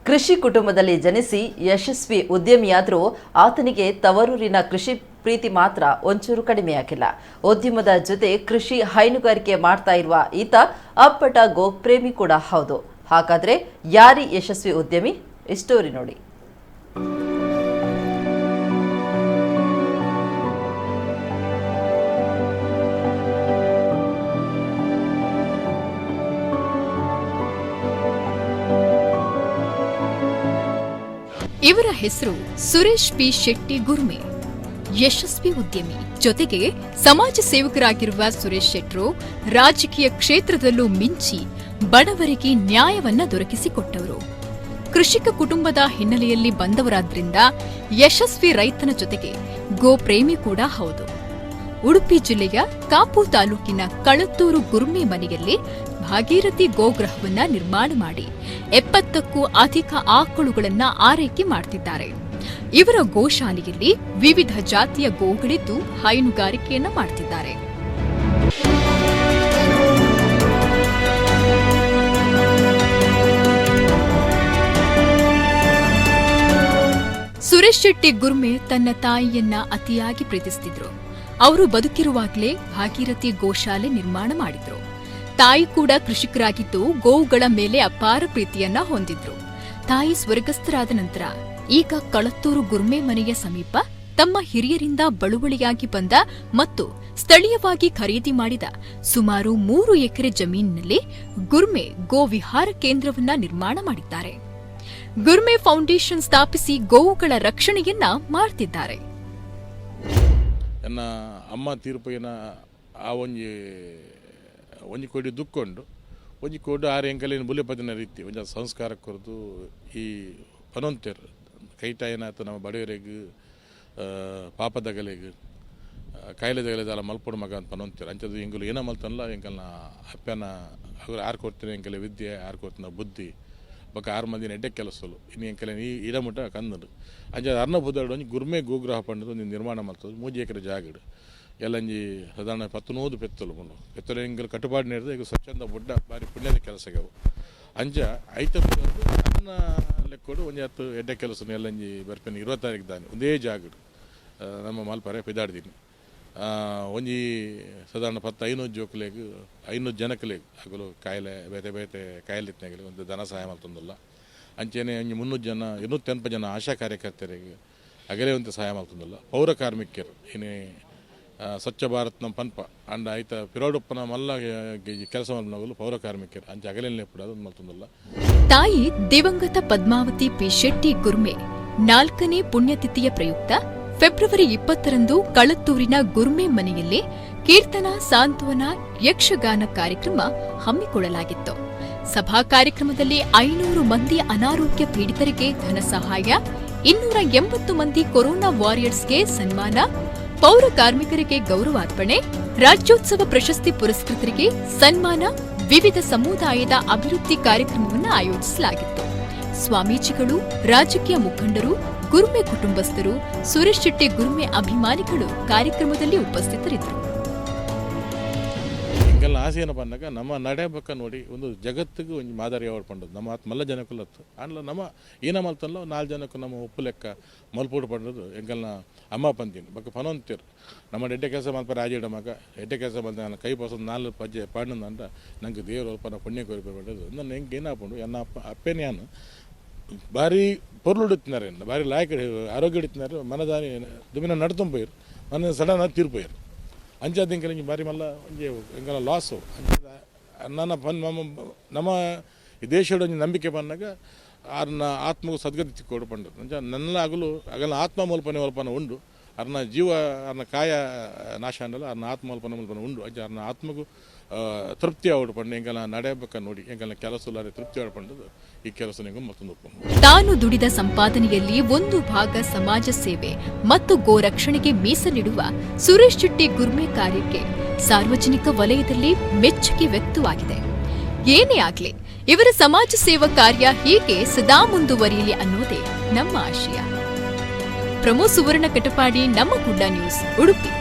ಕೃಷಿ ಕುಟುಂಬದಲ್ಲಿ ಜನಿಸಿ ಯಶಸ್ವಿ ಉದ್ಯಮಿಯಾದರೂ ಆತನಿಗೆ ತವರೂರಿನ ಕೃಷಿ ಪ್ರೀತಿ ಮಾತ್ರ ಒಂಚೂರು ಕಡಿಮೆಯಾಗಿಲ್ಲ. ಉದ್ಯಮದ ಜೊತೆ ಕೃಷಿ, ಹೈನುಗಾರಿಕೆ ಮಾಡ್ತಾ ಇರುವ ಈತ ಅಪ್ಪಟ ಗೋಪ್ರೇಮಿ ಕೂಡ ಹೌದು. ಹಾಗಾದ್ರೆ ಯಾರೀ ಯಶಸ್ವಿ ಉದ್ಯಮಿ? ಈ ಸ್ಟೋರಿ ನೋಡಿ. ಇವರ ಹೆಸರು ಸುರೇಶ್ ಪಿ ಶೆಟ್ಟಿ ಗುರ್ಮೆ. ಯಶಸ್ವಿ ಉದ್ಯಮಿ ಜೊತೆಗೆ ಸಮಾಜ ಸೇವಕರಾಗಿರುವ ಸುರೇಶ್ ಶೆಟ್ರು ರಾಜಕೀಯ ಕ್ಷೇತ್ರದಲ್ಲೂ ಮಿಂಚಿ ಬಡವರಿಗೆ ನ್ಯಾಯವನ್ನ ದೊರಕಿಸಿಕೊಟ್ಟವರು. ಕೃಷಿಕ ಕುಟುಂಬದ ಹಿನ್ನೆಲೆಯಲ್ಲಿ ಬಂದವರಾದ್ರಿಂದ ಯಶಸ್ವಿ ರೈತನ ಜೊತೆಗೆ ಗೋಪ್ರೇಮಿ ಕೂಡ ಹೌದು. ಉಡುಪಿ ಜಿಲ್ಲೆಯ ಕಾಪು ತಾಲೂಕಿನ ಕಳತ್ತೂರು ಗುರ್ಮೆ ಮನೆಯಲ್ಲಿ ಭಾಗೀರಥಿ ಗೋಗೃಹವನ್ನ ನಿರ್ಮಾಣ ಮಾಡಿ 70ಕ್ಕೂ ಅಧಿಕ ಆಕಳುಗಳನ್ನ ಆರೈಕೆ ಮಾಡ್ತಿದ್ದಾರೆ. ಇವರ ಗೋಶಾಲೆಯಲ್ಲಿ ವಿವಿಧ ಜಾತಿಯ ಗೋಗಳಿದ್ದು ಹೈನುಗಾರಿಕೆಯನ್ನ ಮಾಡ್ತಿದ್ದಾರೆ. ಸುರೇಶ್ ಶೆಟ್ಟಿ ಗುರ್ಮೆ ತನ್ನ ತಾಯಿಯನ್ನ ಅತಿಯಾಗಿ ಪ್ರೀತಿಸುತ್ತಿದ್ರು. ಅವರು ಬದುಕಿರುವಾಗಲೇ ಭಾಗೀರಥಿ ಗೋಶಾಲೆ ನಿರ್ಮಾಣ ಮಾಡಿದ್ರು. ತಾಯಿ ಕೂಡ ಕೃಷಿಕರಾಗಿದ್ದು ಗೋವುಗಳ ಮೇಲೆ ಅಪಾರ ಪ್ರೀತಿಯನ್ನ ಹೊಂದಿದ್ರು. ತಾಯಿ ಸ್ವರ್ಗಸ್ಥರಾದ ನಂತರ ಈಗ ಕಳತ್ತೂರು ಗುರ್ಮೆ ಮನೆಯ ಸಮೀಪ ತಮ್ಮ ಹಿರಿಯರಿಂದ ಬಳುವಳಿಯಾಗಿ ಬಂದ ಮತ್ತು ಸ್ಥಳೀಯವಾಗಿ ಖರೀದಿ ಮಾಡಿದ ಸುಮಾರು 3 ಎಕರೆ ಜಮೀನಿನಲ್ಲಿ ಗುರ್ಮೆ ಗೋವಿಹಾರ ಕೇಂದ್ರವನ್ನ ನಿರ್ಮಾಣ ಮಾಡಿದ್ದಾರೆ. ಗುರ್ಮೆ ಫೌಂಡೇಶನ್ ಸ್ಥಾಪಿಸಿ ಗೋವುಗಳ ರಕ್ಷಣೆಯನ್ನ ಮಾಡ್ತಿದ್ದಾರೆ. ಎನ್ನ ಅಮ್ಮ ತೀರ್ಪುಗಿನ ಆ ಒಂಜಿ ಒಂಜಿ ಕೋಡಿ ದುಕ್ಕೊಂಡು ಒಂಜಿ ಕೋಡಿ ಆರು ಎಂಕಲೇನು ಬುಲೆಪದಿನ ರೀತಿ ಒಂಜಿ ಸಂಸ್ಕಾರ ಕೊರ್ದು ಈ ಪನೊಂತೆರ್ ಕೈಟಾಯಿನಾತ ನಮ್ಮ ಬಡವರಿಗೆ, ಪಾಪದಗಲೆಗ್, ಕಾಯಿಲೆದಗಲೆ ದಾಲ ಮಲ್ಪೊಡು ಮಗ ಅಂತ ಪನೊಂತೆರ್. ಅಂಚದ ಎಂಕುಲು ಏನ ಮಲ್ತನ್ಲ ಎಂಕಲ್ನ ಅಪ್ಪನ ಅವ್ರು ಆರು ಕೊಡ್ತೀನಿ ಎಂಕಲೆ ವಿದ್ಯೆ, ಆರು ಕೊಡ್ತಿನ ಬುದ್ಧಿ ಬೊಕ ಆರು ಮಂದಿನ ಎಡ್ಡೆ ಕೆಲಸಲು ಇನ್ನು ಎಂಕಲೆ ಈ ಇಡಮುಟ ಕಂದಡು. ಅಂಚ ಅರ್ನ ಬುದ್ದಾಡು ಒಂಜಿ ಗುರ್ಮೆ ಗೋಗ್ರಹ ಪಂಡದು ಒಂಜಿ ನಿರ್ಮಾಣ ಮಲ್ತದು. 3 ಎಕರೆ ಜಾಗಡ್ ಎಲ್ಲಂಜಿ ಸಾಧಾರಣ 10 100 ಪೆತ್ತಲು ಮುಲು ಪೆತ್ತಲು ಎಂಕಲ್ ಕಟ್ಟುಪಾಡು ನೀಡ್ದು ಈಗ ಸ್ವಚ್ಛಂದ ಬುಡ್ಡ ಬಾರಿ ಪುಣ್ಯದ ಕೆಲಸಗವು. ಅಂಚ ಐತ ಅನ್ನ ಲೆಕ್ಕೊಡು ಒಂಜಿ ಹತ್ತು ಎಡ್ಡೆ ಕೆಲಸ ಎಲ್ಲಂಜಿ ಬರ್ಪೇನೆ 20 ತಾರೀಕು ದಾನಿ ಒಂದೇ ಜಾಗಡ್ ನಮ್ಮ ಮಲ್ಪರೆ ಪಿದಾಡ್ದೀನಿ. ಒಂಜಿ ಸಾಧಾರಣ 10 500 ಜೋಕುಲೆಗ್, 500 ಜನಕುಲೆಗ್ ಅಗುಲು ಕಾಯಿಲೆ ಬೇತೆ ಬೇತೆ ಕಾಯಿಲೆ ಇತ್ತಿನಗಲು ಒಂದು ಧನ ಸಹಾಯ ಮಲ್ತೊಂದುಲ್ಲ. ಅಂಚೆನೆ ಒಂಜಿ 300 ಜನ, 280 ಜನ ಆಶಾ ಕಾರ್ಯಕರ್ತರಿಗೆ ಅಗಲೇ ಒಂದು ಸಹಾಯ ಮಲ್ತೊಂದುಲ್ಲ. ಪೌರ ಕಾರ್ಮಿಕರು ಇನಿ ಸ್ವಚ್ಛ ಭಾರತ್ ನಮ್ಮ ಪನ್ಪ ಅಂಡ ಐತ ಪಿರೋಡುಪ್ಪನ ಮಲ್ಲ ಕೆಲಸ ಮಲ್ಪನಗುಲು ಪೌರ ಕಾರ್ಮಿಕರು. ಅಂಚ ಅಗಲೇನೆ ಅದು ಮಲ್ತೊಂದುಲ್ಲ. ತಾಯಿ ದಿವಂಗತ ಪದ್ಮಾವತಿ ಪಿ ಶೆಟ್ಟಿ ಗುರ್ಮೆ ನಾಲ್ಕನೇ ಪುಣ್ಯತಿಥಿಯ ಪ್ರಯುಕ್ತ ಫೆಬ್ರವರಿ 20ರಂದು ಕಳತ್ತೂರಿನ ಗುರ್ಮೆ ಮನೆಯಲ್ಲಿ ಕೀರ್ತನಾ, ಸಾಂತ್ವನ, ಯಕ್ಷಗಾನ ಕಾರ್ಯಕ್ರಮ ಹಮ್ಮಿಕೊಳ್ಳಲಾಗಿತ್ತು. ಸಭಾ ಕಾರ್ಯಕ್ರಮದಲ್ಲಿ 500 ಮಂದಿ ಅನಾರೋಗ್ಯ ಪೀಡಿತರಿಗೆ ಧನ ಸಹಾಯ, 280 ಮಂದಿ ಕೊರೋನಾ ವಾರಿಯರ್ಸ್ಗೆ ಸನ್ಮಾನ, ಪೌರ ಕಾರ್ಮಿಕರಿಗೆ ಗೌರವಾರ್ಪಣೆ, ರಾಜ್ಯೋತ್ಸವ ಪ್ರಶಸ್ತಿ ಪುರಸ್ಕೃತರಿಗೆ ಸನ್ಮಾನ, ವಿವಿಧ ಸಮುದಾಯದ ಅಭಿವೃದ್ಧಿ ಕಾರ್ಯಕ್ರಮವನ್ನು ಆಯೋಜಿಸಲಾಗಿತ್ತು. ಸ್ವಾಮೀಜಿಗಳು, ರಾಜಕೀಯ ಮುಖಂಡರು, ಗುರ್ಮೆ ಕುಟುಂಬಸ್ಥರು, ಸುರೇಶ್ ಶೆಟ್ಟಿ ಗುರ್ಮೆ ಅಭಿಮಾನಿಗಳು ಕಾರ್ಯಕ್ರಮದಲ್ಲಿ ಉಪಸ್ಥಿತರಿದ್ದರು. ಎಂಕಲ್ನ ಆಸೆ ಏನಪ್ಪ ಅಂದಾಗ ನಮ್ಮ ನಡೆ ಬಕ್ಕ ನೋಡಿ ಒಂದು ಜಗತ್ತಿಗೆ ಒಂಜಿ ಮಾದರಿ ಯಾವಡ್ ಪಂಡದು. ನಮ್ಮ ಆತ್ ಮಲ್ಲ ಜನಕ್ಕೂ ಆಂಡ್ಲ ನಮ್ಮ ಏನ ಮಲ್ತಲ್ಲ ನಾಲ್ಕು ಜನಕ್ಕೂ ನಮ್ಮ ಉಪ್ಪು ಲೆಕ್ಕ ಮಲ್ಪೋಡು ಪಂಡದು. ಎಂಕಲ್ನ ಅಮ್ಮ ಪಂತೀನಿ ಬೊಕ್ಕ ಪನೊಂತಿರ್ ನಮ್ಮ ಎಡ್ಡೆ ಕೆಲಸ ಮಲ್ಪರೆ ಆಜಿಡ ಮಗ ಎಡ್ಡೆ ಕೆಲಸ ಮಲ್ತ ನನ್ನ ಕೈ ಪಸ ನಾಲ್ ಪಜ್ಜೆ ಪಾಂಡಂದ ನಂಗೆ ದೇವರು ಅಲ್ಪ ಪುಣ್ಯ ಕೊರಿಪೆ ಪಂಡದು. ನನ್ನ ಎಂಕ್ ಏನಾಪುಂಡು ಎನ್ನ ಅಪ್ಪ ಅಪ್ಪೇನೆ ಯಾನು ಬಾರಿ ಪೊರ್ಲು ಎನ್ನ ಬಾರಿ ಲಾಯಕ್ ಆರೋಗ್ಯ ಇಡ್ತಿನಾರು. ಮನದಾನಿ ದುಮಿನ ನಡ್ತೊಂಪೋಯಿರು ಮನ ಸಡನ್ ಆಗಿ ತೀರ್ಪೋಯಿರು. ಅಂಚಾದ ಎಂಕಲ್ ಒಂಜಿ ಬಾರಿ ಮಲ್ಲ ಒಂಜಿ ಎಂಕಲ ಲಾಸು. ಅಂಚಾದ ನನ್ನ ಪನ್ ನಮ್ಮ ನಮ್ಮ ಈ ದೇಶಡ್ ಒಂಜಿ ನಂಬಿಕೆ ಪನ್ನಗ ಆರ್ನ ಆತ್ಮಗೂ ಸದ್ಗತಿ ತಿಕ್ಕೋಡು ಪಂಡದು. ಅಂಚ ನನ್ನ ಅಗಲು ಅಗಲ ಆತ್ಮ ಮಲ್ಪನೆ ಮಲ್ಪನ ಉಂಡು. ಅರ್ನ ಜೀವ ಅರ್ನ ಕಾಯ ನಾಶ ಅಂಡಲ ಅರ್ನ ಆತ್ಮ ಮಲ್ಪನೆ ಮಲ್ಪನ ಉಂಡು. ಅಂಚ ಅರ್ನ ಆತ್ಮಗೂ ತೃಪ್ತಿ ಆವಡು ಪಂಡ ಎಂಕಲ್ನ ನಡೆಬೇಕ ನೋಡಿ ಎಂಕಲ್ನ ಕೆಲಸ ತೃಪ್ತಿ ಆವಡು ಪಂಡದು ಈ ಕೆಲಸ ನಿಂಗೆ ಮತ್ತೊಂದು. ತಾನು ದುಡಿದ ಸಂಪಾದನೆಯಲ್ಲಿ ಒಂದು ಭಾಗ ಸಮಾಜ ಸೇವೆ ಮತ್ತು ಗೋರಕ್ಷಣೆಗೆ ಮೀಸಲಿಡುವ ಸುರೇಶ್ ಶೆಟ್ಟಿ ಗುರ್ಮೆ ಕಾರ್ಯಕ್ಕೆ ಸಾರ್ವಜನಿಕ ವಲಯದಲ್ಲಿ ಮೆಚ್ಚುಗೆ ವ್ಯಕ್ತವಾಗಿದೆ. ಏನೇ ಆಗ್ಲಿ, ಇವರ ಸಮಾಜ ಸೇವಾ ಕಾರ್ಯ ಹೀಗೆ ಸದಾ ಮುಂದುವರಿಯಲಿ ಅನ್ನೋದೇ ನಮ್ಮ ಆಶಯ. ಪ್ರಮೋ ಸುವರ್ಣ ಕಟಪಾಡಿ, ನಮ್ಮ ಕುಡ್ಲ ನ್ಯೂಸ್, ಉಡುಪಿ.